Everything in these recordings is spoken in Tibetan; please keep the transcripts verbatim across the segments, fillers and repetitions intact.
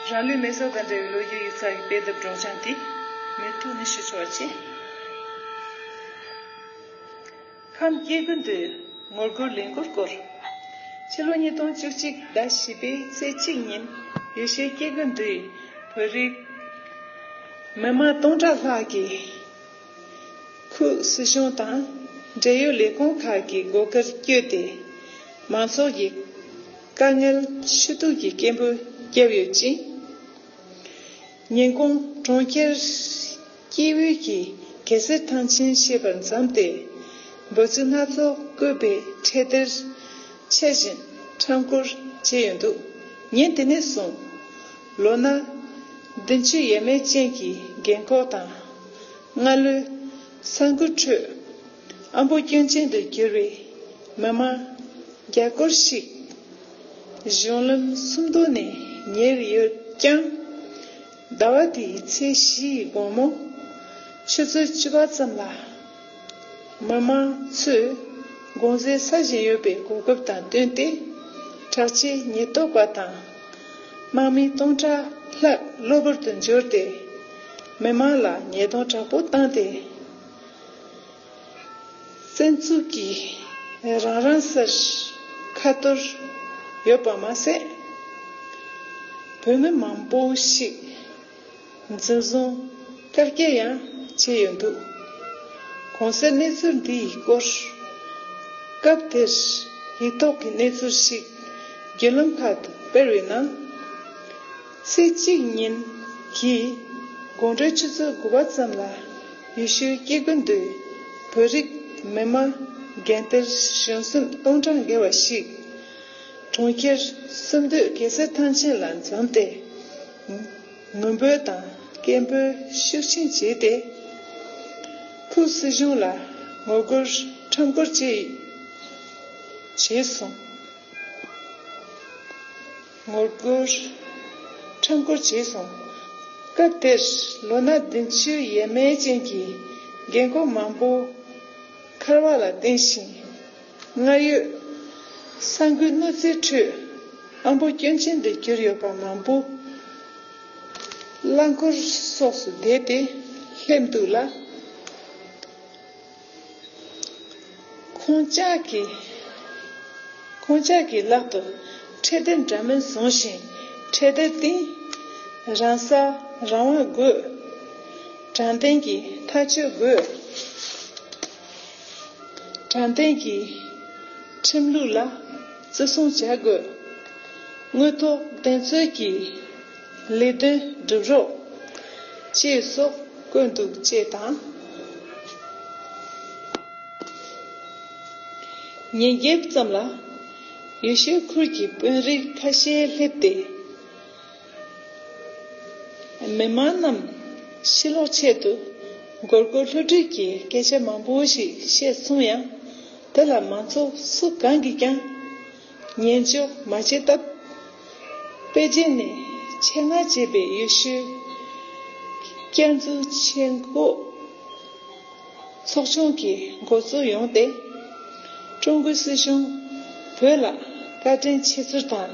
རང་ལུས་མེ་སྲེག་དང་འབྲེལ་བའི་ལོ་རྒྱུས་ཡིག་ཚགས་ཀྱི་དཔེ་དེབ་སྒྲོག་སྦྱང་དེ་མུ་མཐུད་ནས་ཞུ་ཆོག་པ་བྱེད། ཁམས་སྐྱེ་དགུའི་མདོའི་ངོ་རྒོལ་ལས་འགུལ་སྐོར། ཕྱི་ལོ་ཉིས་སྟོང་བཅུ་གཅིག་ཟླ་བཞི་པའི་ཚེས་གཅིག་ཉིན་ཡེ་ཤུའི་སྐྱེ་དགུའི་མདོའི་བོད་རིགས་མི་མང་སྟོང་ཕྲག་ལྷག་གིས། ཁུལ་སྲིད་གཞུང་དང་འབྲེལ་ཡོད་ལས་ཁུངས་ཁག་གི་སྒོ་ཁར་བསྐྱོད་དེ། མང་ཚོགས་ཀྱི་དཀའ་ངལ་ཞུ་གཏུག་གི་སྐད་འབོད་བརྒྱབ་ཡོད་ཅིང་། ཉིན་གུང་གྲོང་ཁྱེར་སྐྱེ་དབུས་ཀྱི་གེ་སར་ཐང་ཆེན་ཞེས་པར་འཛོམས་ཏེ། འབོད་ཚིག་སྣ་ཚོགས་བཀོད་པའི་འཕྲེད་དར་འཕྱར་བཞིན་འཁྲབ་སྐོར་བྱས་ཡོད་འདུག་ཉིན་དེ་ནས་བཟུང་ལོ་ན་བདུན་ཅུ་ཡས་མས་ཅན་གྱི་རྒན་འཁོགས་དང་། སྔ་ལོའི་ས་འགུལ་ཁྲོད་ཨ་འབོ་སྐྱོན་ཅན་དུ་གྱུར་བའི་མི་མང་བརྒྱ་སྐོར་ཞིག་གཞུང་ལམ་སུམ་མདོ་ནས་ཉར་ཡོད་ཀྱང་། ཟླ་བ་དེའི་ཚེས་བཞི་ཡི་དགོང་མོ་ཆུ་ཚོད་བཅུ་པ་ཙམ་ལ། མི་མང་ཚོས་དགོང་ཟས་ཟ་བཞིན་ཡོད་པའི་གོ་སྐབས་དང་བསྟུན་ཏེ། དྲག་ཆས་ཉེན་རྟོག་པ་དང་དམག་མི་སྟོང་ཕྲག་ལྷག་གློ་བུར་དུ་འབྱོར་ཏེ། མི་མང་ལ་ཉེས་རྡུང་དྲག་པོ་བཏང་སྟེ། བཙན་འཛུལ་གྱིས་རང་རང་སར་ཁ་གཏོར་ཡོད་པ་མ་ཟད། བོད་མི་མང་པོ་ཞིག་འཛིན་བཟུང་བཀག་སྐྱིལ་ཡང་བྱས་ཡོད་འདུག་གོང་གསལ་གནས་ཚུལ་འདིའི་སྐོར། སྐབས་དེར་ཡིག་ཐོག་གི་གནས་ཚུལ་ཞིག་བརྒྱུད་ལམ་ཁག་ཏུ་སྤེལ་བའི་ནང་། ཚེས་གཅིག་ཉིན་གྱི་དགོང་དྲོའི་ཆུ་ཚོད་དགུ་པ་ཙམ་ལ་ཡེ་ཤུའི་སྐྱེ་དགུ་མདོའི་བོད་རིགས་མི་མང་རྒན་དར་གཞོན་གསུམ་སྟོང་ཕྲག་བརྒལ་བ་ཞིག་གྲོང་ཁྱེར་སུམ་མདོའི་གེ་སར་ཐང་ཆེན་ལ་འཛོམས་ཏེ། ངུ་འབོད་དང་སྐད་འབོད་ཤུགས་ཆེན་བྱས་ཏེ། ཁུལ་སྲིད་གཞུང་ལ་ངོ་རྒོལ་ཁྲོམ་སྐོར་བྱས་བྱས་སོང་། ངོ་རྒོལ་ཁྲོམ་སྐོར་བྱས་སོང་། སྐབས་དེར་ལོ་ན་བདུན་ཅུ་ཡས་མས་ཅན་གྱི་རྒན་འཁོགས་མང་པོ་འཁར་བ་ལ་བརྟེན་ཞིང་། སྔར་ཡོད་ས་འགུལ་གནོད་འཚེའི་ཁྲོད་ཨ་འབོ་སྐྱོན་ཅན་དུ་གྱུར་ཡོད་པ་མང་པོ་རླངས་འཁོར་སོགས་སུ་བསྡད་དེ་སླེབས་འདུག་ལ། ཁོང་ཅག་གིས། ཁོང་ཅག་གི་ལག་ཏུ་འཕྲེད་དར་འདྲ་མིན་བཟུང་ཞིང་། འཕྲེད་དར་སྟེང་རང་ས་རང་དབང་དགོས། དྲང་བདེན་གྱི་ཐག་གཅོད་དགོས། དྲང་བདེན་གྱི་ཁྲིམས་ལུགས་ལ་བརྩི་སྲུང་བྱ་དགོས། དངོས་ཐོག་བདེན་འཚོལ་གྱི་ལས་དོན་སྒྲུབ་རོགས། ཅེས་སོགས་བཀོད་འདུག་ཅེས་དང་། ཉིན་རྒྱབ་ཙམ་ལ་ཡེ་ཤུའི་ཁུལ་གྱི་དཔོན་རིགས་ཁ་ཤས་སླེབས་ཏེ། མི་མང་རྣམས་ཕྱིར་ལོག་ཆེད་དུ་སྒོར་སྒོར་བསླུ་བྲིད་ཀྱི་སྐད་ཆ་མང་པོ་ཞིག་བཤད་སོང་ཡང་། དེ་ལ་མང་ཚོགས་སུ་གང་གིས་ཀྱང་ཉན་འཇོག་མ་བྱས་སྟབས། པེ་ཅིན་ནས་ཆེད་མངགས་བྱས་པའི་ཡེ་ཤུའི་བསྐྱར་འཛུགས་བྱེད་སྒོ་ཚོགས་ཆུང་གི་འགོ་གཙོ་ཡོང་སྟེ། ཀྲུང་གོའི་སྲིད་གཞུང་བོད་ལ་བཀའ་དྲིན་ཆེ་ཚུལ་དང་།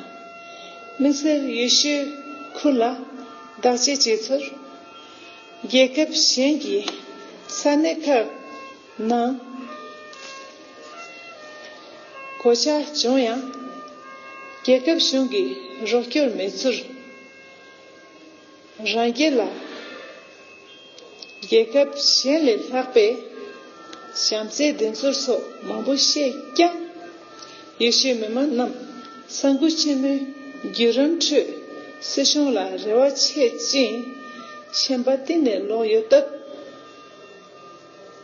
དམིགས་བསལ་ཡེ་ཤུའི་ཁུལ་ལ་བདག་གཅེས་བྱས་ཚུལ། རྒྱལ་ཁབ་གཞན་གྱི་ས་གནས་ཁག་ནང་གོད་ཆག་བྱུང་ཡང་། རྒྱལ་ཁབ་གཞུང་གིས་རོགས་སྐྱོར་མེད་ཚུལ། རང་རྒྱལ་ལ་རྒྱལ་ཁབ་གཞན་ལས་ལྷག་པའི་བྱམས་བརྩེ་ལྡན་ཚུལ་སོགས་མང་པོ་བཤད་ཀྱང་། ཡེ་ཤུའི་མི་མང་རྣམས་ས་འགུལ་ཆེན་མོའི་བརྒྱུད་རིམ་ཁྲོད་སྲིད་གཞུང་ལ་རེ་བ་ཆེ་ཅིང་ཞེན་པ་གཏིང་ནས་ལོག་ཡོད་སྟབས།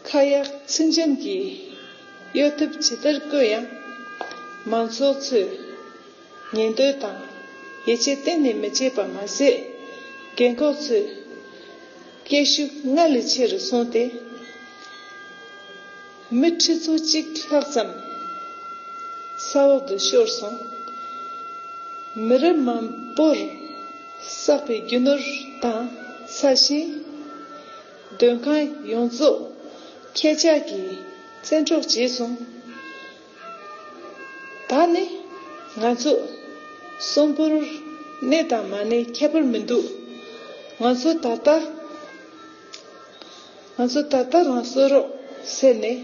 ཁ་ཡག་ཚིག་འཇམ་གྱིས་གཡོལ་ཐབས་ཇི་ལྟར་བཀོད་ཡང་། མང་ཚོགས་ཚོས་ཉན་འདོད་དང་ཡིད་ཆེས་གཏན་ནས་མི་བྱེད་པ་མ་ཟད། རྒན་འཁོགས་ཚོས་སྐད་ཤུགས་སྔར་ལས་ཆེ་རུ་སོང་སྟེ། མི་ཁྲི་ཚོ་གཅིག་ལྷག་ཙམ་ས་འོག་ཏུ་ཤོར་སོང་། མི་རབས་མང་པོར་བསགས་པའི་རྒྱུ་ནོར་དང་ས་ཞིང་། སྡོད་ཁང་ཡོངས་རྫོགས་ཁྱེད་ཅག་གིས་བཙན་འཕྲོག་བྱས་སོང་། ད་ནི་ང་ཚོ་གསོན་པོར་ གནས་དང་མ་གནས་ཁྱད་པར་མི་འདུག་ང་ཚོ་ད་ལྟ། ང་ཚོ་ད་ལྟ་རང་གསོད་རོགས་ཟེར་ནས་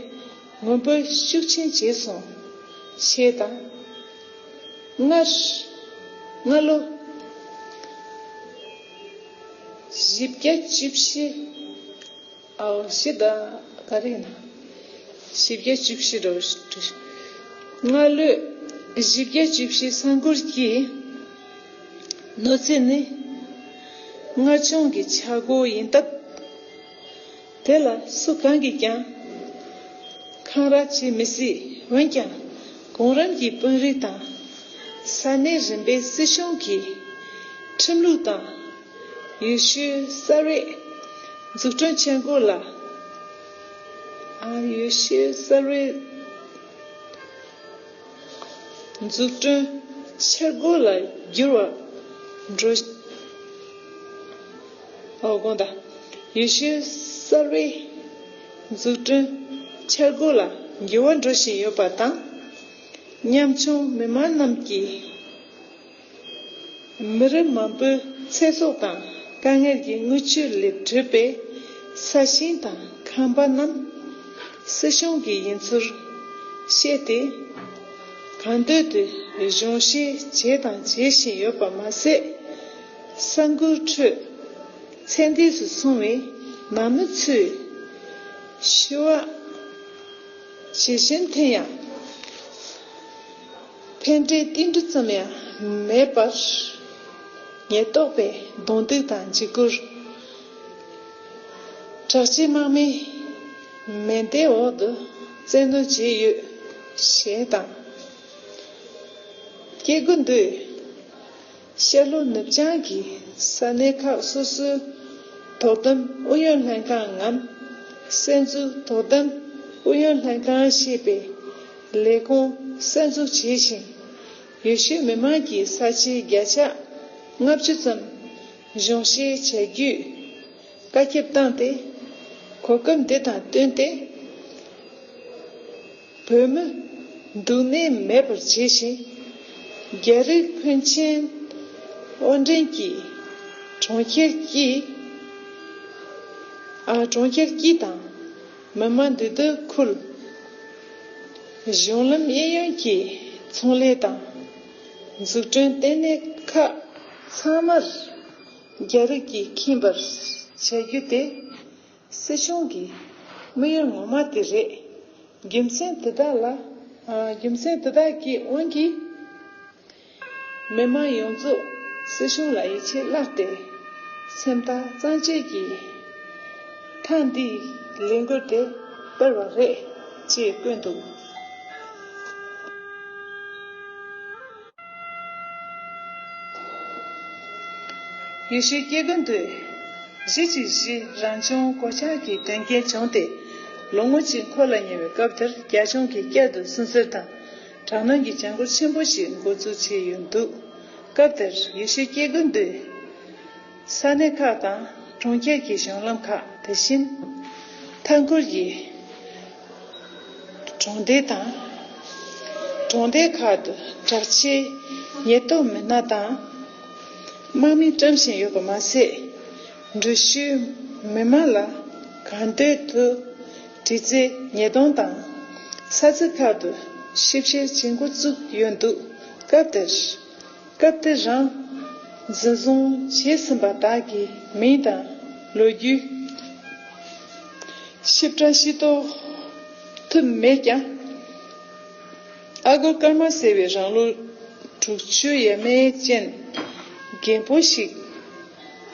ངུ་འབོད་ཤུགས་ཆེན་བྱས་སོང་། ཞེས་དང་། སྔར། སྔ་ལོ་བཞི་བརྒྱ་བཅུ་བཞི། ཨའོ་ཞི་ད་ག་རེ་ཡིན་ན། བཞི་བརྒྱ་བཅུ་བཞི་འགྲོ་བཞི། སྔ་ལོའི་བཞི་བརྒྱ་བཅུ་བཞི་ས་འགུལ་གྱི་གནོད་འཚེ་ནི་སྔར་བྱུང་གི་ཆག་སྒོ་ཡིན་སྟབས། དེ་ལ་སུ་གང་གིས་ཀྱང་འཁང་ར་བྱེད་མི་སྲིད། འོན་ཀྱང་གོང་རིམ་གྱི་དཔོན་རིགས་དང་ས་གནས་རིམ་པའི་སྲིད་གཞུང་གིས་ཁྲིམས་ལུགས་དང་། ཡུལ་ཤུལ་གསར་བའི་འཛུགས་སྐྲུན་འཆར་འགོད་ལ། ཨ། ཡུལ་ཤུལ་གསར་བའི་འཛུགས་སྐྲུན་འཆར་འགོད་ལ་འགྱུར་བ་འགྲོ། ཨོ། དགོངས་དག་ཡུལ་ཤུལ་གསར་བའི་འཛུགས་སྐྲུན་འཆར་འགོད་ལ་འགྱུར་བ་འགྲོ་བཞིན་ཡོད་པ་དང་། ཉམ་ཆུང་མི་མང་རྣམས་ཀྱིས། མི་རབས་མང་པོའི་ཚེ་སྲོག་དང་དཀའ་ངལ་གྱི་རྔུལ་ཆུ་ལས་གྲུབ་པའི་ས་ཞིང་དང་ཁང་པ་རྣམས་སྲིད་གཞུང་གི་ཡིན་ཚུལ་བཤད་དེ། གང་འདོད་དུ་གཞུང་བཞེས་བྱས་དང་བྱེད་བཞིན་ཡོད་པ་མ་ཟད། ས་འགུལ་ཁྲོད་ཚེ་འདས་སུ་སོང་བའི་ནང་མི་ཚོའི་ཤི་བ་ཇི་བཞིན་ཐོན་ཡང་། ཕན་འབྲས་ཏིལ་འབྲུ་ཙམ་ཡང་མེད་པར། ཉེན་རྟོག་པས་རྡུང་རྡེག་དང་འཇིགས་སྐུལ། དྲག་ཆས་དམག་མིའི་མེ་མདའི་འོག་ཏུ་བཙན་གནོན་བྱས་ཡོད། ཞེས་དང་། སྐྱེ་རྒུ་མདོས། ཤར་ལྷོ་ནུབ་བྱང་གི་ས་གནས་ཁག་སོ་སོའི་དོ་དམ་ཨུ་ཡོན་ལྷན་ཁང་ངམ། གསར་འཛུགས་དོ་དམ་ཨུ་ཡོན་ལྷན་ཁང་ཞེས་པའི་ལས་ཁུངས་གསར་འཛུགས་བྱས་ཤིང་། ཡུལ་ཤུལ་མི་མང་གི་ས་ཆའི་བརྒྱ་ཆ་ལྔ་བཅུ་ཙམ་གཞུང་བཞེས་བྱ་རྒྱུའི་བཀའ་ཁྱབ་བཏང་སྟེ། གོ་སྐབས་འདི་དང་བསྟུན་ཏེ། བོད་མི་འདུག་གནས་མེད་པར་བྱས་ཤིང་། རྒྱ་རིགས་ཕོན་ཆེན་དབོར་འདྲེན་གྱིས་གྲོང་ཁྱེར་དཀྱིལ། ཨ། གྲོང་ཁྱེར་དཀྱིལ་དང་མི་མང་འདུས་སྡོད་ཁུལ། གཞུང་ལམ་གཡས་གཡོན་གྱི་ཚོང་ལས་དང་འཛུགས་སྐྲུན་ལྟེ་གནས་ཁག་ཚང་མར་རྒྱ་རིགས་ཀྱིས་ཁེངས་པར་བྱ་རྒྱུ་དེ། སྲིད་གཞུང་གི་དམིགས་ཡུལ་ངོ་མ་དེ་རེད། རྒྱུ་མཚན་དེ་དག་ལ། ཨ། རྒྱུ་མཚན་དེ་དག་གི་དབང་གིས། མི་མང་ཡོངས་རྫོགས་སྲིད་གཞུང་ལ་ཡིད་ཆེས་བརླགས་ཏེ། སེམས་ཐག་གཙང་བཅད་ཀྱིས་ཐེངས་འདིའི་ལས་འགུལ་དེ་སྤེལ་བ་རེད་ཅེས་བཀོད་འདུག་ཡུལ་ཤུལ་སྐྱེ་རྒུ་མདོས་གཞིས་བྱེས་བཞི་རང་སྐྱོང་གོད་ཆག་གི་དོན་རྐྱེན་བྱུང་སྟེ། ལོ་ངོ་གཅིག་འཁོར་ལ་ཉེ་བའི་སྐབས་དེར་རྒྱ་གཞུང་གིས་བསྐྱར་དུ་སུན་གཙེར་དང་དྲག་གནོན་གྱི་བྱ་འགུལ་ཆེན་པོ་ཞིག་འགོ་འཛུགས་བྱས་ཡོད་འདུག་སྐབས་དེར་ཡུལ་ཤུལ་སྐྱེ་རྒུ་མདོས་ས་གནས་ཁག་དང་གྲོང་ཁྱེར་གྱི་གཞུང་ལམ་ཁག། དེ་བཞིན་མཐའ་འཁོར་གྱི་གྲོང་སྡེ་དང་གྲོང་སྡེ་ཁག་ཏུ་དྲག་ཆས་ཉེན་རྟོག་མི་སྣ་དང་དམག་མི་བཀྲམ་བཞིན་ཡོད་པ་མ་ཟད། འབྲི་ཆུའི་མི་མང་ལ་གང་འདོད་དུ་དྲི་རྩད་ཉེས་རྡུང་དང་ས་ཚིགས་ཁག་ཏུ་ཞིབ་བཤེར་བྱེད་འགོ་བཙུགས་ཡོད་འདུག་སྐབས་དེར། སྐབས་དེ་རང་འཛིན་བཟུང་བྱས་ཟིན་པ་དག་གི་མིང་དང་ལོ་རྒྱུས་ཞིབ་ཕྲ་ཤེས་རྟོགས་ཐུབ་མེད་ཀྱང་། ཨ་སྒོར་སྐར་མ་ཟེར་བའི་རང་ལོ་དྲུག་ཅུ་ཡས་མས་ཅན་རྒན་པོ་ཞིག་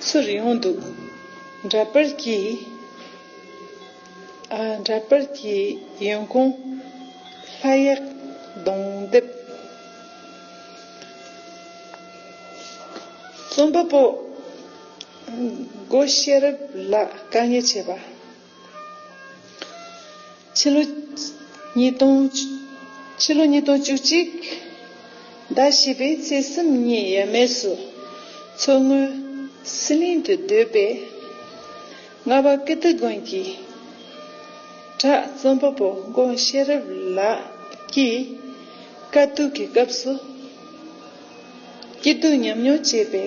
ཚུར་ཡོང་འདུག་འདྲ་པར་གྱི། ཨ། འདྲ་པར་གྱི་ཡོང་ཁུངས། ལྷ་གཡག་གདོང་འདེབས། རྩོམ་པ་པོ་སྒོ་ཤེས་རབ་ལགས་དཀའ་ངལ་འཕྲད་པ། ཕྱི་ལོ་ཉིས་སྟོང་ཕྱི་ལོ་ཉིས་སྟོང་བཅུ་གཅིག་ཟླ་བཞི་པའི་ཚེས་གཉིས་ཡས་མས་སུ་མཚོ་སྔོན་ཟི་ལིང་དུ་སྡོད་པའི་རྔ་བ་ཀིརྟི་དགོན་གྱི་གྲྭ་རྩོམ་པ་པོ་སྒོ་ཤེས་རབ་ལགས་ཀྱིས་དཀའ་སྡུག་གི་སྐབས་སུ་ སྐྱིད་སྡུག་མཉམ་མྱོང་བྱེད་པའི་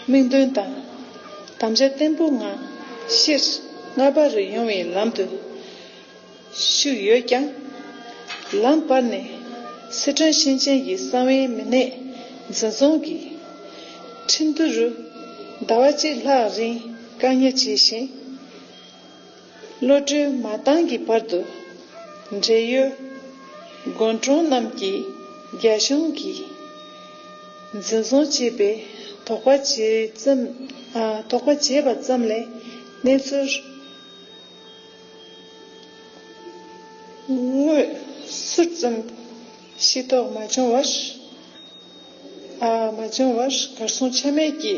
དམིགས་འདུན་དང་དམ་བཅའ་བརྟན་པོའི་ངང་ཕྱིར་སྔ་པ་རུ་ཡོང་བའི་ལམ་དུ་ཞུགས་ཡོད་ཀྱང་། ལམ་བར་ནས་སི་ཁྲོན་ཞིང་ཆེན་གྱི་གསང་བའི་མི་སྣས་འཛིན་བཟུང་གིས་ཁྲིན་ཏུའུ་རུ་ཟླ་བ་གཅིག་ལྷག་རིང་བཀག་ཉར་བྱས་ཤིང་། གློད་གྲོལ་མ་བཏང་གི་བར་དུ་འབྲེལ་ཡོད་དགོན་གྲོང་རྣམས་ཀྱི་རྒྱ་གཞུང་གིས་འཛིན་བཟུང་བྱས་པའི་དོགས་པ་བྱས་ཙམ། ཨ། དོགས་པ་བྱས་པ་ཙམ་ལས་གནས་ཚུལ་དངོས་སུ་ཙམ་ཤེས་རྟོགས་མ་བྱུང་བར། ཨ། མ་བྱུང་བར་གར་སོང་ཆ་མེད་ཀྱི་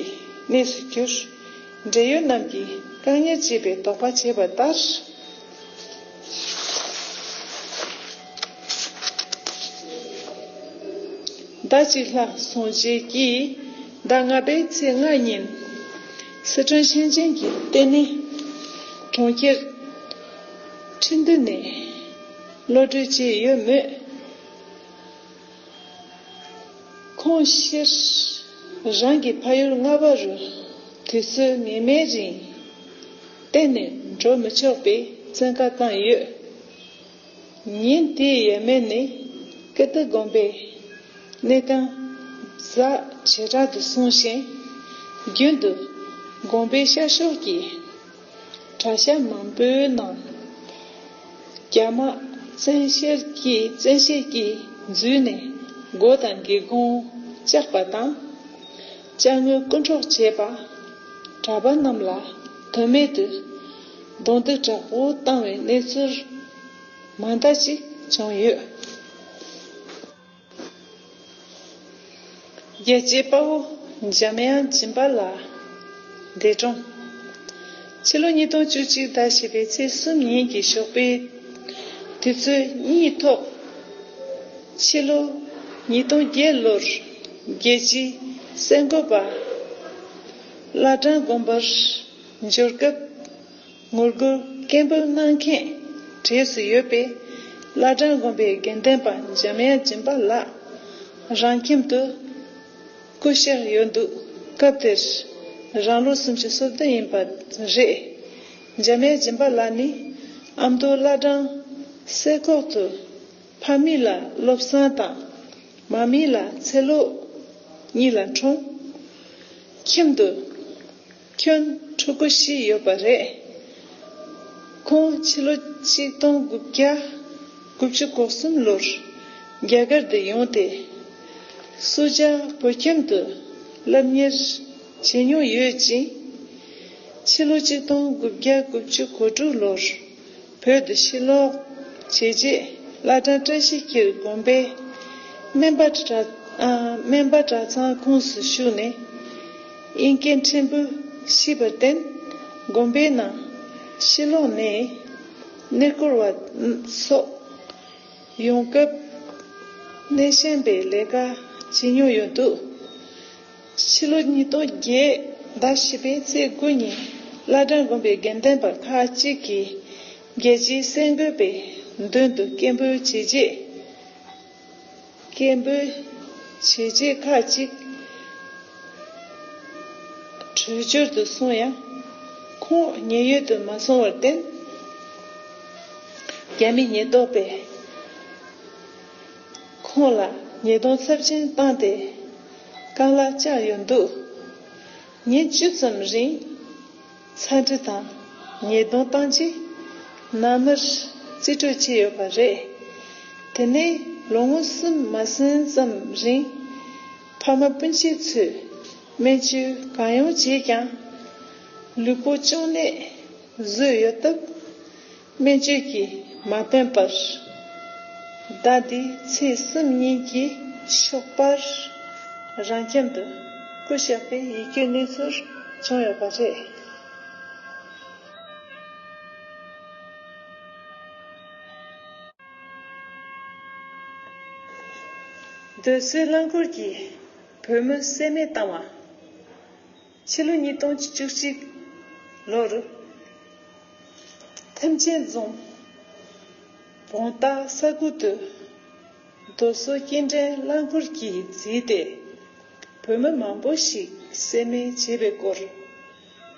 གནས་སུ་གྱུར། འབྲེལ་ཡོད་རྣམས་ཀྱིས་བཀག་ཉར་བྱས་པའི་དོགས་པ་བྱས་པ་ལྟར། ཟླ་གཅིག་ལྷག་སོང་རྗེས་ཀྱི་ཟླ་ལྔ་པའི་ཚེས་ལྔ་ཉིན། སི་ཁྲོན་ཞིང་ཆེན་གྱི་ལྟེ་གནས་གྲོང་ཁྱེར་ཁྲིན་ཏུའུ་ནས་གློད་གྲོལ་བྱས་ཡོད་མོད། ཁོང་ཕྱིར་རང་གི་ཕ་ཡུལ་རྔ་བ་རུ་དུས་ཚོད་ངེས་མེད་རིང་གཏན་ནས་འགྲོ་མི་ཆོག་པའི་བཙོན་བཀའ་བཏང་ཡོད། ཉིན་དེའི་ཡས་མས་ནས་ཀི་ཏི་དགོན་པའི་གནས་ཁང་གཟའ་བྱེ་བྲག་ཏུ་སོང་ཞིང་། རྒྱུན་དུ་དགོན་པའི་ཤར་ཕྱོགས་ཀྱི་གྲྭ་ཤག་མང་པོའི་ནང་རྒྱ་དམག་བཙན་ཤེད་ཀྱིས་བཙན་ཤེད་ཀྱིས་འཛུལ་ནས་སྒོ་དང་སྒེའུ་ཁུང་བཅག་པ་དང་། ཅ་དངོས་རྐུ་འཕྲོག་བྱས་པ། གྲྭ་པ་རྣམས་ལ་དོན་མེད་དུ་རྡུང་རྡེག་དྲག་པོ་བཏང་བའི་གནས་ཚུལ་མང་དག་ཅིག་བྱུང་ཡོད། རྒྱལ་གཅེས་དཔའ་བོ་འཇམ་དབྱངས་སྦྱིན་པ་ལགས་འདས་གྲོངས། ཕྱི་ལོ་ཉིས་སྟོང་བཅུ་གཅིག་ཟླ་བཞི་པའི་ཚེས་གསུམ་ཉིན་གྱི་ཞོགས་པའི་དུས་ཚོད་གཉིས་ཐོག་ཕྱི་ལོ་ཉིས་སྟོང་བརྒྱད་ལོར་རྒྱལ་སྤྱིའི་གསར་འགོད་པ་བླ་བྲང་དགོན་པར་འབྱོར་སྐབས། ངོ་རྒོལ་སྐད་འབོད་གནང་མཁན་གྲས་སུ་ཡོད་པའི་བླ་བྲང་དགོན་པའི་དགེ་འདུན་པ་འཇམ་དབྱངས་སྦྱིན་པ་ལགས་རང་ཁྱིམ་དུ་སྐུ་གཤེགས་ཡོད་འདུག་སྐབས་དེར་རང་ལོ་སུམ་ཅུ་སོ་བདུན་ཡིན་པ་རེད། འཇམ་དབྱངས་སྦྱིན་པ་ལགས་ནི་ཨ་མདོ་བླ་བྲང་གསེར་ཁོག་ཏུ་ཕ་མེས་ལ་བློ་བཟང་དང་མ་མེས་ལ་ཚེ་ལོ་གཉིས་ལ་འཁྲུངས། ཁྱིམ་དུ་ཁྱོན་ཕྲུ་གུ་བཞི་ཡོད་པ་རེད། ཁོང་ཕྱི་ལོ་གཅིག་སྟོང་དགུ་བརྒྱ་དགུ་བཅུ་གོ་གསུམ་ལོར་རྒྱ་གར་དུ་ཡོང་སྟེ། སུ་ཇཱ་བོད་ཁྱིམ་དུ་སློབ་གཉེར་བྱེད་མྱོང་ཡོད་ཅིང་། ཕྱི་ལོ་གཅིག་སྟོང་དགུ་བརྒྱ་དགུ་བཅུ་གོ་དྲུག་ལོར་བོད་དུ་ཕྱིར་ལོག་བྱས་རྗེས། བླ་བྲང་བཀྲ་ཤིས་འཁྱིལ་དགོན་པའི་སྨན་པ་གྲྭ་ཨ། སྨན་པ་གྲྭ་ཚང་ཁོངས་སུ་ཞུགས་ནས། ཨིན་སྐད་ཕྲན་བུ་ཤེས་པར་བརྟེན། དགོན་པའི་ནང་ཕྱིར་ལོག་ནས་གནས་སྐོར་བ་སོགས་ཡོང་སྐབས་སྣེ་ཤན་པའི་ལས་ཀ་བྱེད་མྱོང་ཡོད་འདུག་ཕྱི་ལོ་ཉིས་སྟོང་བརྒྱད་ཟླ་བཞི་པའི་ཚེས་དགུ་ཉིན་བླ་བྲང་དགོན་པའི་དགེ་འདུན་པ་ཁག་ཅིག་གིས་རྒྱལ་སྤྱིའི་གསར་འགོད་པའི་མདུན་དུ་སྐད་འབོད་བྱས་རྗེས། སྐད་འབོད་བྱས་རྗེས་ཁག་ཅིག་བྲོས་བྱོལ་དུ་སོང་ཡང་། ཁོང་ཉེན་གཡུལ་དུ་མ་སོང་བར་བརྟེན། རྒྱ་མི་ཉེན་རྟོག་པས་ཁོང་ལ་ཉེས་རྡུང་ཚབས་ཆེན་བཏང་སྟེ། རྐང་ལག་བཅག་ཡོད་འདུག་ཉིན་བཅུ་ཙམ་རིང་། ཚ་འདྲི་དང་ཉེས་རྡུང་བཏང་རྗེས་ནང་མིར་རྩིས་སྤྲོད་བྱས་ཡོད་པ་རེད། དེ་ནས་ལོ་ངོ་གསུམ་མ་ཟིན་ཙམ་རིང་ཕ་མ་སྤུན་མཆེད་ཚོས་སྨན་བཅོས་གང་ཡོང་བྱས་ཀྱང་ལུས་པོ་གཅོང་ནད་བཟོས་ཡོད་སྟབས། སྨན་བཅོས་ཀྱིས་མ་ཕན་པར། ཟླ་འདིའི་ཚེས་གསུམ་ཉིན་གྱི་ཞོགས་པར་རང་ཁྱིམ་དུ་སྐུ་གཤེགས་པའི་ཡིད་སྐྱོའི་གནས་ཚུལ་བྱུང་ཡོད་པ་རེད། སྡོད་སའི་རླངས་འཁོར་གྱིས་བོད་མི་བསད་རྨས་བཏང་བ། ཕྱི་ལོ་ཉིས་སྟོང་བཅུ་གཅིག་ལོར་ཐེམ་ཆེན་རྫོང་བོང་སྟག་ས་ཁུལ་དུ་རྡོ་སོལ་སྐྱེལ་འདྲེན་རླངས་འཁོར་གྱིས་བརྫིས་ཏེ། བོད་མི་མང་པོ་ཞིག་བསད་རྨས་བྱས་པའི་སྐོར།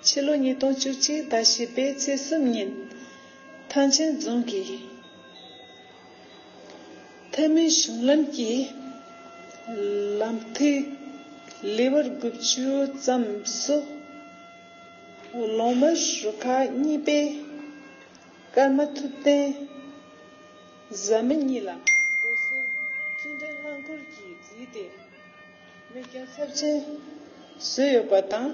ཕྱི་ལོ་ཉིས་སྟོང་བཅུ་གཅིག་ཟླ་བཞི་པའི་ཚེས་གསུམ་ཉིན། ཐང་ཆེན་རྫོང་གི་ཐའེ་མིན་གཞུང་ལམ་གྱི་ལམ་ཐིག་ལེ་དབར་དགུ་བཅུ་ཙམ་སུ། གླང་དམར་རུ་ཁག་གཉིས་པས་ཀརྨ་ཐུབ་བསྟན་བཟའ་མི་གཉིས་ལ་རྡོ་སོལ་སྐྱེལ་འདྲེན་རླངས་འཁོར་གྱིས་བརྫིས་ཏེ་རྨས་སྐྱོན་ཚབས་ཆེན་བཟོས་ཡོད་པ་དང་།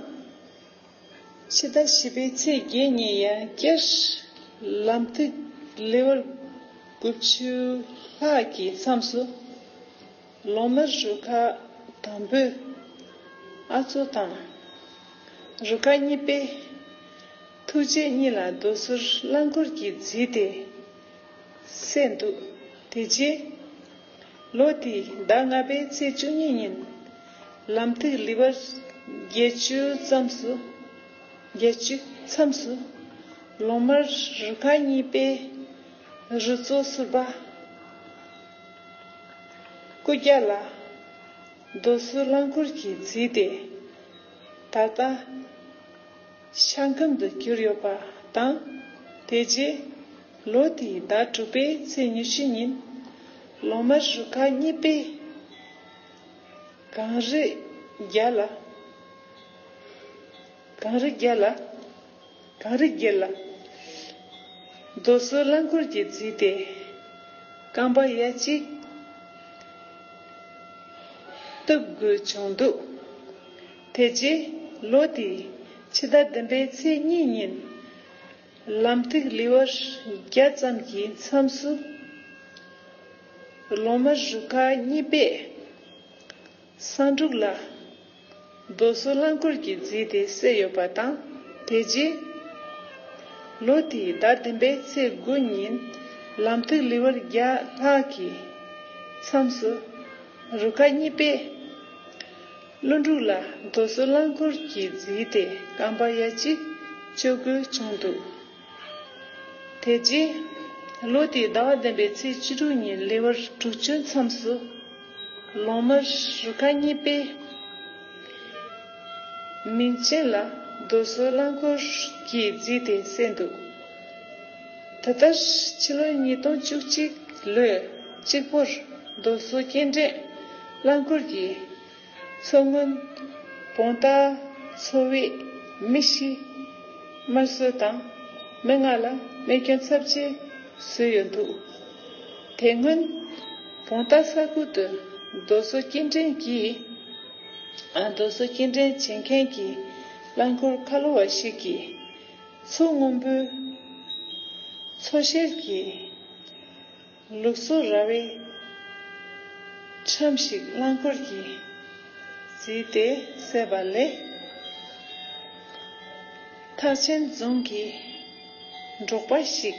ཕྱི་ཟླ་བཞི་པའི་ཚེས་བརྒྱད་ཉིན་ཡང་བསྐྱར་ལམ་ཐིག་ལེ་དབར་དགུ་བཅུ་ལྷག་གི་མཚམས་སུ། གླང་དམར་རུ་ཁག་དང་པོས་ཨ་ཚོ་དང་། རུ་ཁག་གཉིས་པས་ཐུགས་རྗེ་གཉིས་ལ་རྡོ་སོལ་རླངས་འཁོར་གྱིས་བརྫིས་ཏེ་བསད་འདུག་དེ་རྗེས། ལོ་དེའི་ཟླ་ལྔ་པའི་ཚེས་བཅུ་གཉིས་ཉིན། ལམ་ཐིག་ལེ་དབར་བརྒྱད་ཅུ་ཙམ་སུ། བརྒྱད་ཅུ་མཚམས་སུ། གླང་དམར་རུ་ཁག་གཉིས་པས་རུ་གཙོ་ཟུར་པ་སྐུ་རྒྱལ་ལ་རྡོ་སོལ་རླངས་འཁོར་གྱིས་བརྫིས་ཏེ། ད་ལྟ་ཤང་ཁམས་དུ་གྱུར་ཡོད་པ་དང་། དེ་རྗེས་ལོ་དེའི་ཟླ་དྲུག་པའི་ཚེས་ཉི་ཤུ་ཉིན། གླང་དམར་རུ་ཁག་གཉིས་པས་གངས་རི་རྒྱལ་ལ། གངས་རི་རྒྱལ་ལ། གངས་རི་རྒྱལ་ལ། རྡོ་སོལ་རླངས་འཁོར་གྱིས་བརྫིས་ཏེ། རྐང་པ་ཡ་གཅིག་གཏུབ་དགོས་བྱུང་འདུག་དེ་རྗེས་ལོ་དེའི་ཕྱི་ཟླ་བདུན་པའི་ཚེས་གཉིས་ཉིན། ལམ་ཐིག་ལེ་དབར་བརྒྱ་ཙམ་གྱི་མཚམས་སུ། གླང་དམར་རུ་ཁག་གཉིས་པས་སང་འབྲུག་ལ་རྡོ་སོལ་རླངས་འཁོར་གྱིས་བརྫིས་ཏེ་བསད་ཡོད་པ་དང་། དེ་རྗེས་ལོ་དེའི་ཟླ་བདུན་པའི་ཚེས་དགུ་ཉིན། ལམ་ཐིག་ལེ་དབར་བརྒྱ་ལྷག་གི་མཚམས་སུ། རུ་ཁག་གཉིས་པས་ཀླུ་འབྲུག་ལ་རྡོ་སོལ་རླངས་འཁོར་གྱིས་བརྫིས་ཏེ་རྐང་པ་ཡ་གཅིག་གཅོད་དགོས་བྱུང་འདུག་དེ་རྗེས་ལོ་དེའི་ཟླ་བ་བདུན་པའི་ཚེས་བཅུ་དྲུག་ཉིན། ལེ་དབར་དྲུག་ཅུ་མཚམས་སུ་གླང་དམར་རུ་ཁག་གཉིས་པས་མིང་ཅན་ལ་རྡོ་སོལ་རླངས་འཁོར་གྱིས་བརྫིས་ཏེ་བསད་འདུག་ད་ལྟར་ཕྱི་ལོ་ཉིས་སྟོང་བཅུ་གཅིག་ལོའི་གཅིག་པོར་རྡོ་སོལ་སྐྱེལ་འདྲེན་རླངས་འཁོར་གྱིས། མཚོ་སྔོན་བོང་སྟག་མཚོ་བའི་མི་བཞི་དམར་གསོད་དང་། མི་ལྔ་ལ་རྨས་སྐྱོན་ཚབས་ཆེ་བཟོས་ཡོད་འདུག་དེ་སྔོན་བོང་སྟག་ས་ཁུལ་དུ་རྡོ་སོལ་སྐྱེལ་འདྲེན་གྱིས། ཨ། རྡོ་སོལ་སྐྱེལ་འདྲེན་བྱེད་མཁན་གྱི་རླངས་འཁོར་ཁ་ལོ་བ་ཞིག་གིས། མཚོ་སྔོན་པོའི་མཚོ་ཤེལ་གྱི་ལུག་གསོ་ར་བའི་ཁྲོམ་ཞིག་རླངས་འཁོར་གྱིས་བརྫིས་ཏེ་བསད་པ་ལས། ཐང་ཆེན་རྫོང་གི་འབྲོག་པ་ཞིག་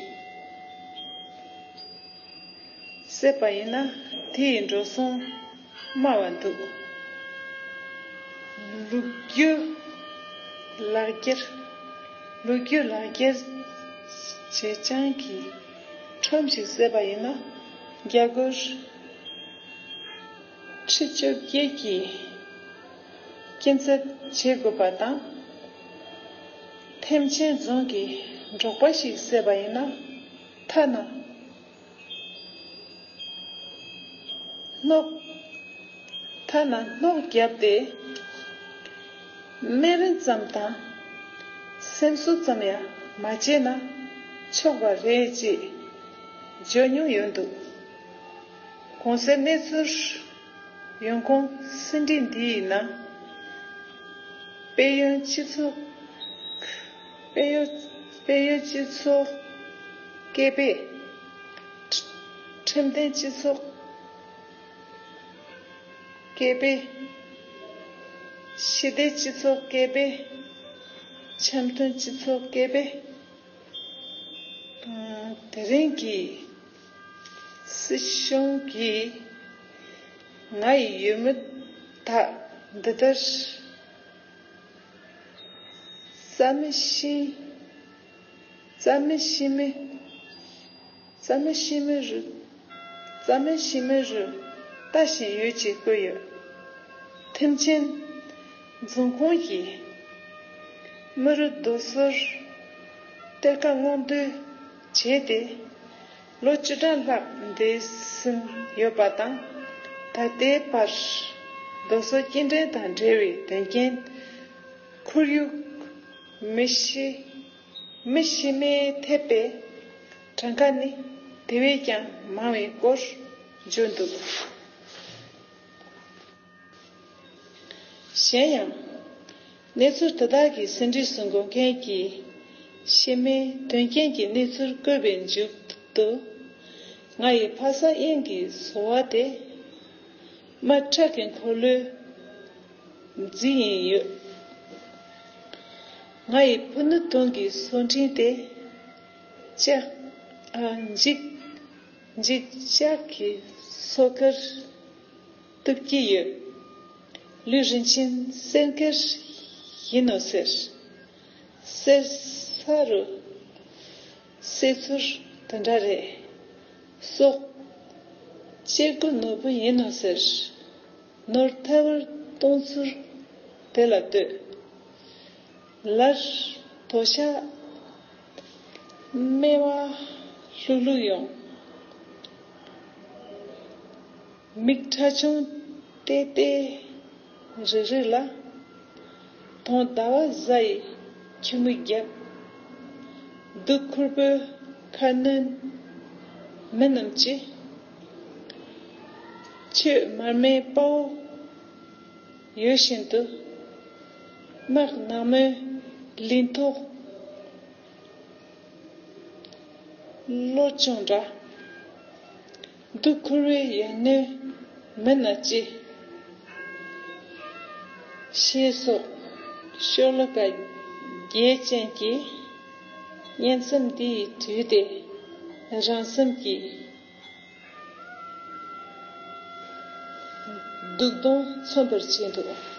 བསད་པ་ཡིན་ན། དེའི་འགྲོ་སོང་དམའ་བ་འདུག་ལོ་རྒྱུས་ལག་འཁྱེར། ལོ་རྒྱུས་ལག་འཁྱེར་བྱེད་སྤྱང་གི་ཁྲོམ་ཞིག་བསད་པ་ཡིན་ན། རྒྱ་སྒོར་ཁྲི་བཅོ་བརྒྱད་ཀྱི་སྐྱིན་ཚབ་བྱེད་དགོས་པ་དང་། ཐེམ་ཆེན་རྫོང་གི་འབྲོག་པ་ཞིག་བསད་པ་ཡིན་ན། ཐ་ན། སྣོག་ཐ་ན་སྣོག་བརྒྱབ་སྟེ་སྨན་རིན་ཙམ་དང་སེམས་གསོ་ཙམ་ཡང་མ་བྱས་ན་ཆོག་པ་རེད་ཅེས་བརྗོད་མྱོང་ཡོད་འདུག་གོང་གསལ་གནས་ཚུལ་ཡོང་ཁུངས་ཟིན་བྲིས་འདིའི་ནང་། དཔལ་ཡོན་སྤྱི་ཚོགས། དཔལ་ཡོན། དཔལ་ཡོན་སྤྱི་ཚོགས་སྐད་སྦས། ཁྲིམས་ལྡན་སྤྱི་ཚོགས་སྐད་སྦས། ཞི་བདེ་སྤྱི་ཚོགས་སྐད་སྦས། འཆམ་མཐུན་སྤྱི་ཚོགས་སྐད་སྦས། དེ་རིང་གི་སྲིད་གཞུང་གིས་ང་ཡི་ཡུལ་མི་དག་འདི་ལྟར་རྩྭ་མི་ཤི། རྩྭ་མི་ཤི་མི། རྩྭ་མི་ཤི་མི་རུ། རྩྭ་མི་ཤི་མི་རུ་ལྟ་བཞིན་ཡོད་ཅེས་བཀོད་ཡོད། ཐེམ་ཆེན། འཛིན་ཁང་གིས་མི་རུ་རྡོ་སོལ་གཏེར་ཁ་སྔོག་འདོན་བྱས་ཏེ། ལོ་བཅུ་གྲངས་ལྷག་འདས་ཟིན་ཡོད་པ་དང་། ད་ལྟའི་བར་རྡོ་སོལ་སྐྱེལ་འདྲེན་དང་འབྲེལ་བའི་དོན་རྐྱེན། ཁོར་ཡུག་མི་ཤི་མི་ཤི་རྨས་ཐེབས་པའི་གྲངས་ཀ་ནི་དེ་བས་ཀྱང་མང་བའི་སྐོར་བརྗོད་འདུག། གཞན་ཡང་། གནས་ཚུལ་དེ་དག་གི་ཟིན་བྲིས་སུ་འགོད་མཁན་གྱིས་ཤི་རྨས་དོན་རྐྱེན་གྱི་གནས་ཚུལ་བཀོད་པའི་མཇུག་ཏུ། ང་ཡི་ཕ་ས་དབྱིན་གྱི་བཟོ་བ་དེ་དམར་ཁྲག་གི་འཁོར་ལོའི་རྫས་ཡིན་ཡོད། ང་ཡི་ཕུ་ནུ་དུང་གི་སོ་འཕྲེང་དེ་ལྕགས་ཨ་འཇིགས་འཇིགས་ལྕགས་ཀྱི་སོ་ཁར་གཏུབ་ཀྱི་ཡོད། ལུས་རིན་ཆེན་གསེར་འཁྱེར་ཡིན་ནོ་ཟེར། གསེར་ས་རུ་གསེར་ཚུལ་དེ་འདྲ་རེད། སྲོག་གཅེར་བུ་ནོར་བུ་ཡིན་ནོ་ཟེར། ནོར་ཐལ་བར་གཏོང་ཚུལ་དེ་ལ་ལྟོས། ལར་དོ་ཤ་སྨེ་བ་ལྷུག་ལྷུག་ཡོང་། མིག་ཁྲ་ཆུང་ཏེ་ཏེ་རིག་རིག་ལ། དོན་ཟླ་བ་གཟའ་ཡི་ཁྱི་མོ་རྒྱབ། སྡུག་ཁུར་པོའི་ཁ་གནོན་མི་རྣམས་ཀྱིས། ཆོས་མར་མེའི་དཔའ་བོ་ཡོད་བཞིན་དུ། དམག་ནག་མོའི་ལིང་ཐོག་གློ་གཅོང་འདྲ། སྡུག་ཁུར་བའི་ཡ་གནོན་མི་རྣམས་ཀྱིས། ཞེས་སོགས་ཤོ་ལོ་ཀ་བརྒྱད་ཅན་གྱིས་སྙན་རྩོམ་འདི་ཡི་དུས་དེ་རང་སེམས་ཀྱི་སྡུག་གདོང་མཚོན་པར་བྱས་འདུག།